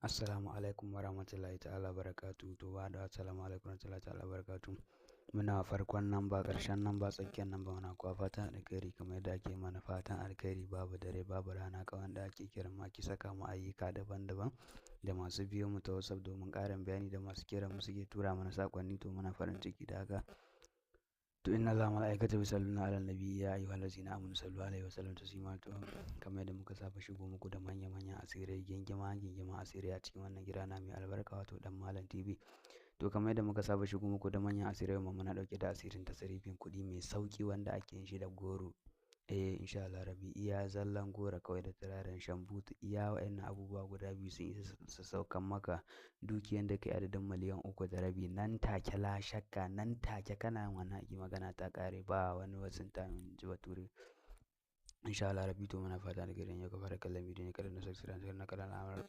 Assalamu alaikum warahmatullahi ta'ala barakatuhu. To ba da assalamu alaikum warahmatullahi ta'ala barakatuhu. Muna farkon namba, ƙarshen namba, tsakiyar namba, muna kuwa fatan alkhairi kamar yadda ake mana fatan alkhairi. Babu dare babu rana ka wanda ake kiran mu ake saka mu ayyuka daban-daban, da masu biyo mu ta WhatsApp domin ƙarin bayani, da masu kiran mu suke tura mana saƙonni. To muna farin ciki da haka. To inna Allaha wa mala'ikatahu yusalluna 'alan nabiyyi ya ayyuhallazina amanu sallu alaihi wa sallimu taslima. To kamar yadda muka saba shigo muku da manya-manyan asirai, gingima gingima asirai a cikin wannan gida na mai albarka, wato Dan Malam TV. To kamar yadda muka saba shigo muku da manyan asirai, mu muna dauke da asirin tasarifin kuɗi mai sauki wanda ake yin shi da goro. Eh, insha Allah rabbi, iya zallan goro kawai da turaren shambutu, iya wa'annan abubuwa guda biyu sun isa su saukan maka dukiyan da kai adadin 3.5 miliyan nan take. La shakka, nan take kana yin wannan aiki, magana ta ƙare, ba wani wasin time, in ji bature. Insha Allah rabbi. To muna fata da gidan yau ka fara kallon bidiyon, kada na subscribe na kada alamar